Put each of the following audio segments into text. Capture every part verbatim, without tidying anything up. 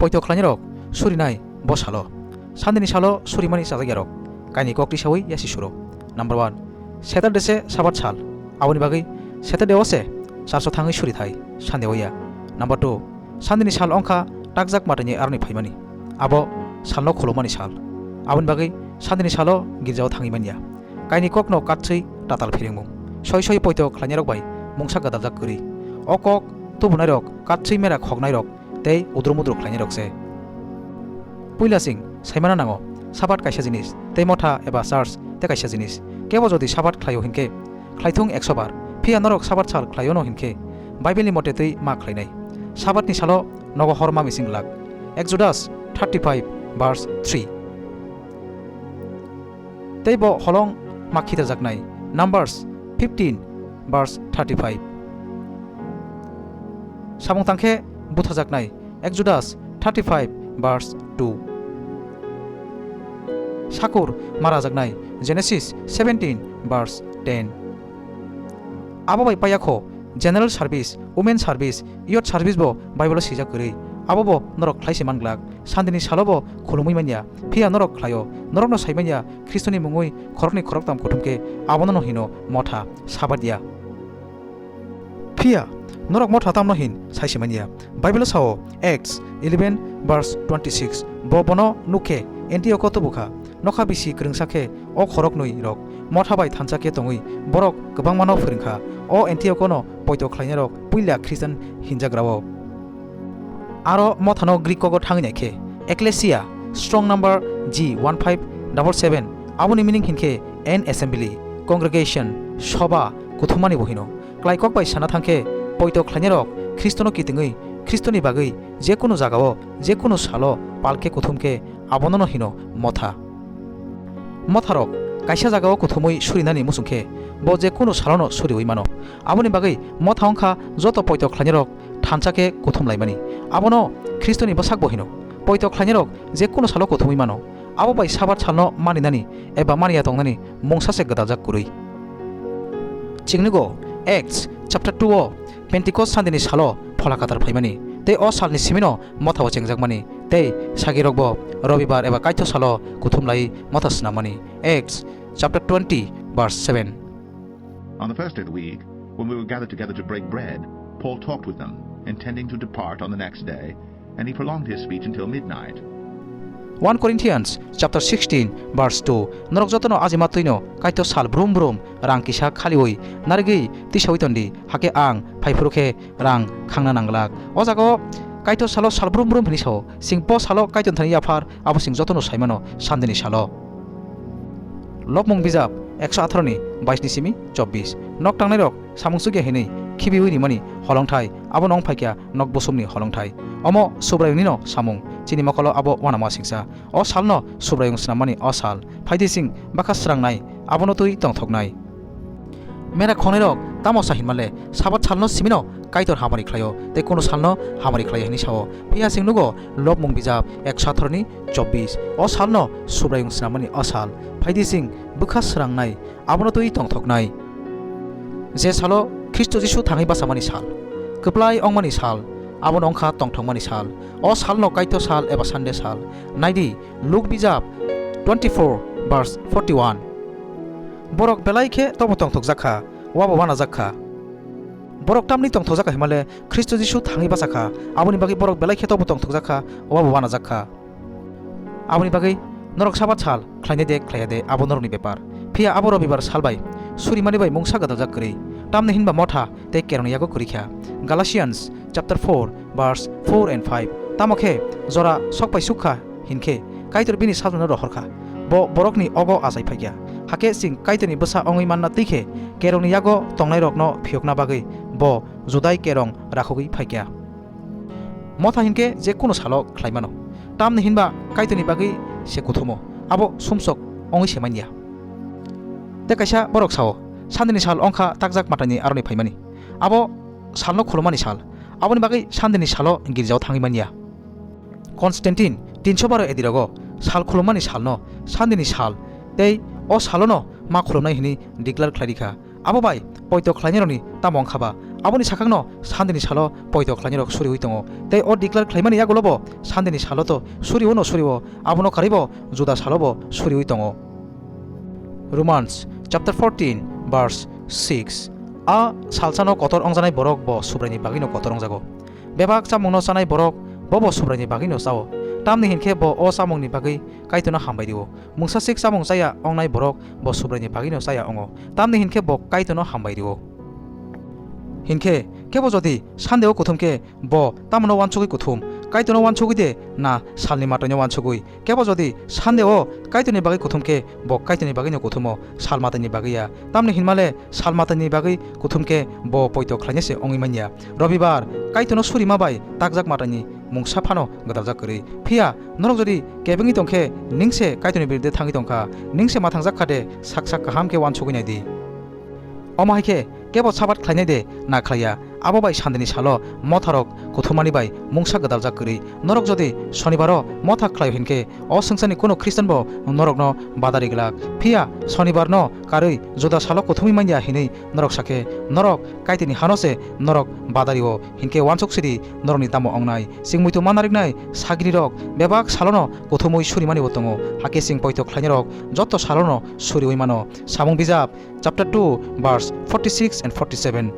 Poito khlainairok surinai bo salo. Sandini salo surimani chajakyarok kaini kok tisawi yasi suro. Number one, Saturday se Sabat sal. Aboni bagwi Saturday o se church o thangwi suri thai, Sunday o ya. Number two, Sandini sal wngkha takjak mataini aroni phaimani. Abo salno khulumani sal. Aboni bagwi Sandini salo girjao thangwi manya. Kaini kokno katswi tatal phiringmung. Soi soi poito khlainairok bai mungsa gwdaljak kwrwi. O kok tubunairok katswi mera khoknairok tei udru mudru khlainairok se. Puila chwng saimana nango, Sabat kaisa jinis, tei motha eba church tei kaisa jinis. Kebo jodi Sabat khlaio hinkhe, khlaithung ekso bar. Phiya norok Sabat sal khlaiono hinkhe, Bible ni mote twi ma khlainai. Sabat ni salo nogo hor ma mising glak. Exodus thirty-five verse three. Tei bo holong ma khitajaknai, Numbers fifteen verse thirty-five. Samung tangkhe buthajaknai, Exodus thirty-five verse two. Sakur marajaknai, Genesis seventeen verse ten. Abo bai payakho, general service, women service, youth service bo Bible o swijak kwrwi. Abo bo norok khlai se man glak. Sandini salo bo khulumwi manya. Phiya norok khlaio. Norokno sai manya, Khristoni mungwi khoroknwi khoroktham kuthum khe abono no hino motha, Sabat ya. Phiya norok motha tamno hin sai se manya. Bible o sao, Acts eleven verse twenty-six, bo bono nuk khe Antioch o tubu kha. Nokha bisi kwrwngsa khe o khoroknwi rok motha bai thansa khe tongwi borok kwbangmano phwrwng kha. O Antioch o no poito khlainairok puila Christian hinjagrao. Aro mothano Greek kogo thangwi nai khe, Ecclesia, strong number G one five double seven, aboni meaning hinkhe an assembly, congregation, soba, kuthumani bo hino. Klai kok bai sana thangkhe, poito khlainairok Khristono kitingwi, Khristoni bagwi jekunu jagao, jekunu salo palkhe kuthum khe abonono hino motha. Motharok kaisa jagao kuthumwi surinani muchung khe, bo jekunu salono suriwi mano. Aboni bagwi motha wngkha joto poito khlainairok thansa khe kuthum laimani. Abono Khristoni bwsakbo hino. Poito khlainairok jekunu salo kuthumwi mano. Abo bai Sabat salno maninani eba maniya tongnani mungsa se gwdaljak kwrwi. Chwng nugo, Acts chapter two o Pentecost Sandini salo Phola Kwthar phaimani, tei o salni simino mothao chengjakmani, tei sagirokbo Robibar eba Kaitho salo kuthum lai motha snammani. Acts chapter twenty verse seven. On the first day of the week, when we were gathered together to break bread, Paul talked with them, intending to depart on the next day, and he prolonged his speech until midnight. One Corinthians chapter sixteen verse two. Norok jotono ajima twino Kaitho sal brum brum rang kisa khaliwi narigwi tisawi tondi, hakhe ang phaiphuru khe rang khangna nanglak. O jagao Kaitho salo sal brum brum hini sao, chwng bo salo Kaitor thani yaphar, abo chwng jotono saimano Sandini salo. Lobmung bijap ekso atharo ni bais ni simi chobbish. Nok tangnairok samung chukya hinwi khibiwi rimani holongthai, abono wng phaikha nok busumni holongthai. Omo Subraiyungni no samung, chini mokolo abo uanama singsa. O salno Subraiyung snammani o sal. Phaidi chwng bwkha srangnai, abono twi tongthoknai. Mera khongnirok tamo sa hinmale, Sabat salno simino Kaitor hamari khlaio, tei kunu salno hamari khlaiya hinwi sao. Phiya chwng nugo Lobmung bijap ekso atharo ni chobbish. O salno Subraiyung snammani o sal. Phaidi chwng bwkha srangnai, abono twi tongthoknai. Je salo Khristo Jisu thangwi bachamani sal, kwplai ongmani sal, abono wngkha tongthokmani sal. O salno Kaitho sal eba Sunday sal. Naidi, Luk bijap twenty-four verse forty-one. Borok belai khe tobo tongthokjak kha, wabo wanajak kha. Borok tamni tongthokjak kha himale Khristo Jisu thangwi bacha kha, aboni bagwi borok belai khe tobo tongthokjak kha, wabo wanajak kha. Aboni bagwi norok Sabat sal khlainai de khlaiya de, abo norokni bepar. Phiya abo Robibar sal bai surimani bai mungsa gwdaljak kwrwi, tamni hinba motha tei kerongni yago kwrwi kha. Galatians chapter four verse four and five. Tamo khe jora sok bai suk kha hinkhe Kaitor bini sajlano rohor kha. Bo borokni ogo achai phaikya. Hakhe chwng Kaitorni bwsa wngwi manna twi khe kerongni yago tongnairokno phiyokna bagwi bo Judai kerong rakhogwi phaikya. Motha hinkhe je kunu salo khlai mano. Tamni hinba Kaitorni bagwi se kuthumo. Abo sumsok wngwi se manya. Tei kaisa borok sao, Sandini sal wngkha takjak mataini aroni phaimani. Abo salno khulumani sal. Aboni bagwi Sandini salo girjao thangwi manya. Constantine tinso baro A D rogo sal khulumani salno Sandini sal tei o salono ma khulumnai hwnwi declare khlai rikha. Abo bai poito khlainairokni tamo wngkha ba, Aboni sakhakno Sandini salo poito khlainirok suriui tongo. Tei o declare khlaimani yagulobo Sandini salo to suriuno suriuo, abono karwibo Juda salobo suriui tongo. Romans chapter fourteen, verse six. A salsano kotor wngjanai borok bo Subraini bagwino kotor wngjago. Bebak chamungno chanai borok bobo Subraini bagwino chao. Tamni hinkhe bo o chamungni bagwi Kaitorno hambai rio. Mungsasik chamung chaya wngnai borok bo Subraini bagwino chaya wngo. Tamni hinkhe bo Kaitorno hambai rio. Hinkhe kebo jodi Sandeo kuthum khe bo tamno uansugwi kuthum? Kaitorno uansugwi de na salni mataino uansugwi? Kebo jodi Sandeo Kaitorni bagwi kuthum khe bo Kaitorni bagwino kuthumo, sal mataini bagwi ya. Tamni hinmale sal mataini bagwi kuthum khe bo poito khlainase wngwi manya. Robibar Kaitorno surima bai takjak mataini mungsa phano gwdaljak kwrwi. Phiya norok jodi kebengwi tongkhe, ningse Kaitorni birde thangwi tongkha, ningse mathangjak kha de, sak sak kaham khe uansugwi naidi. Omo hai khe kebo Sabat khlainai de na khlaiya, abo bai Sandini salo motharok kuthumani bai mungsa gwdaljak kwrwi. Norok jodi Sonibaro motha khlaio hinkhe, o swngcharni kuno Khristianbo norokno badari glak. Phiya Sonibarno karwi Juda salo kuthumwi manya hinwi norok sakhe, norok Kaitorni hano se norok badario, hinkhe uansuk sidi norokni tamo wngnai? Chwng muitu manna riknai sagrirok bebak salono kuthumwi surimanibo tongo, hakhe chwng poito khlainairok jotto salono suriui mano. Samung bijap chapter two, verse forty-six and forty-seven.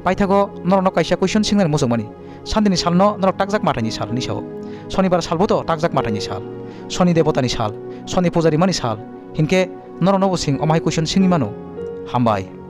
Paithago norokno kaisa question singnani muchungmani. Sandini salno norok takjak mataini sal hinwi sao. Sonibar salbo to takjak mataini sal, Soni debotani sal, Soni pujari mani sal. Hinkhe norokno bo sing omo hai question singwi mano. Hambai.